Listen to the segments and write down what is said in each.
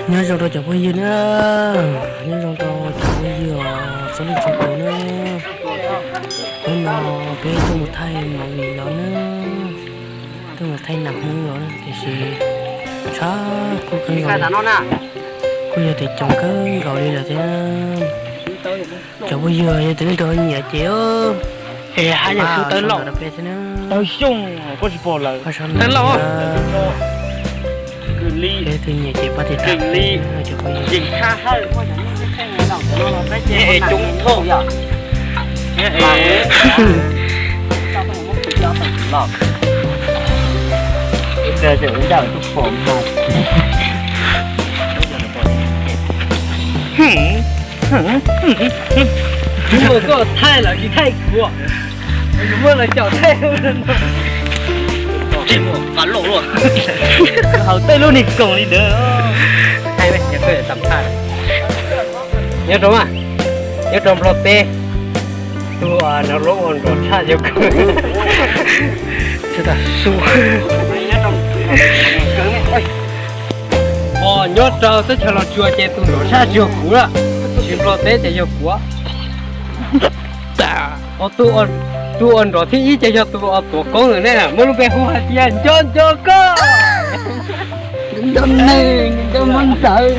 Nyob zoo rau cov phooj ywg na, nyob zoo rau cov phooj ywg txhua leej txhua tus na. Hnub no peb tuaj mus thaij movie los na, tuaj mus thaij nam Hmoob los na, tiam sis tshab kuj kawg nkaus li, kuj yog tias coob kawg nkaus li lawm thiab. Cov phooj ywg yog tias nej nyiam ces es hab yog tub tawb lauj, tawb xyooj, koj tsis pom lawm, tawb lauj. Peb tus nyiam ces pab tiv tas, cov phooj ywg. Koj thaij los tsis thaij kuv, yus muaj los caum thaij. Tsis muaj qab loj luaj. Haus tej lub niag koom li ntawd. Thaij, nyob rau, nyob rau Nplog teb, tus nav loob ua nrov tshaj yog kuv. Nyob rau teb chaws Los Tsuas ces tus nrov tshaj yog kuv lawm, tsis Nplog teb ces yog kuv. Tus ua nrov thib ib ces yog tus uas tuav koob ntawm nej, muaj lub npe hu hais tias Nco Nco Koj. Nco Nco Hnub Ntawd.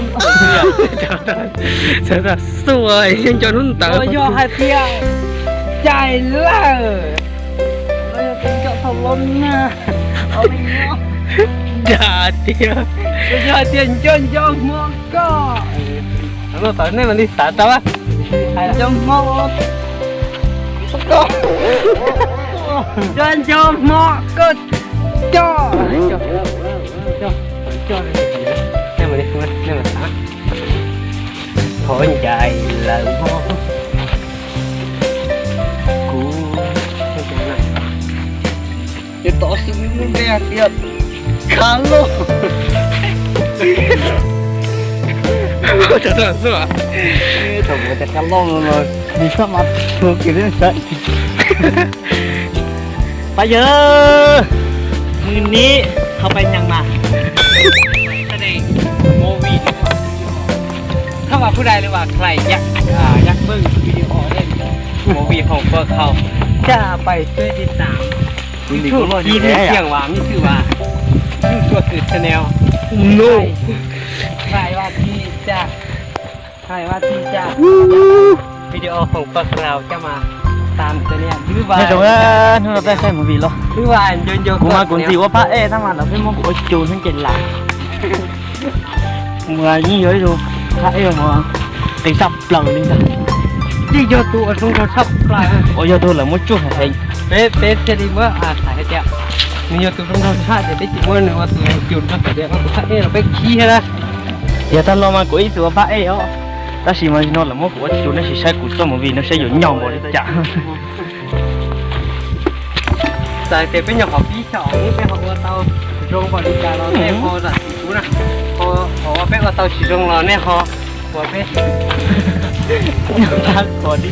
Xav tas xua nco hnub ntawd. Yog hais tias cais lawm, yog tias nco thaum los na, dag tiag. Yog hais tias Nco Nco Hmo Koj. Hnub ntawd nej mam li xav tau. Nco Hmo Koj, Nco Nco Hmo Koj Coj. Thov ncaim lawm mog. Kuv ces tom xwm lub npe hais tias Kha Loj. Thaum mus tias Kha Loj no los nws xab mas tua kiag li sawv. Pab yawg, mws nim thov pais nyeem mas. Movie, thov pais phub dai li vas khlais yak, yak pwj video, movie hom pawg khau, caj pais xwb ti tam. Tus kis nws tiag vas mib twj vas, yug tuaj twm channel. Khlais vas ti caj, khlais vas ti caj. Video hom pawg khau caj mas tam cov niam. Nyob zoo, hnub no peb saib movie los. Wb vas nco nco, kuv mas kuv ntxim ua phab ej tab mas lawv pheej muab kuv ua cus hnub ces lam. Kuv mas yeej yog ib tug phab ej uas qis tshaj plaws li ntag. Yeej yog tus uas zoo nraug tshaj plaws uas yog tus lawv muab tsuj hais. Peb, peb thiaj li muab hais hais tias nws yog tus zoo nraug tshaj ces peb tsis muab nws ua tus cus rau hais tias ua tus phab ej los peb khib thiab na. Yog tag los mas kuv ib txwm ua phab ej os, tab sis mas no lawv muab kuv ua cus, nej sim saib kuv txoj movie no saib yuav nyob npaum li cas. Txawm tias peb nyob qhov pib xyaum, peb ho ua tau zoo npaum li cas los nej ho zam txim kuv na. Qhov uas peb ua tau tsis zoo los nej ho ua peb. Pab kom li.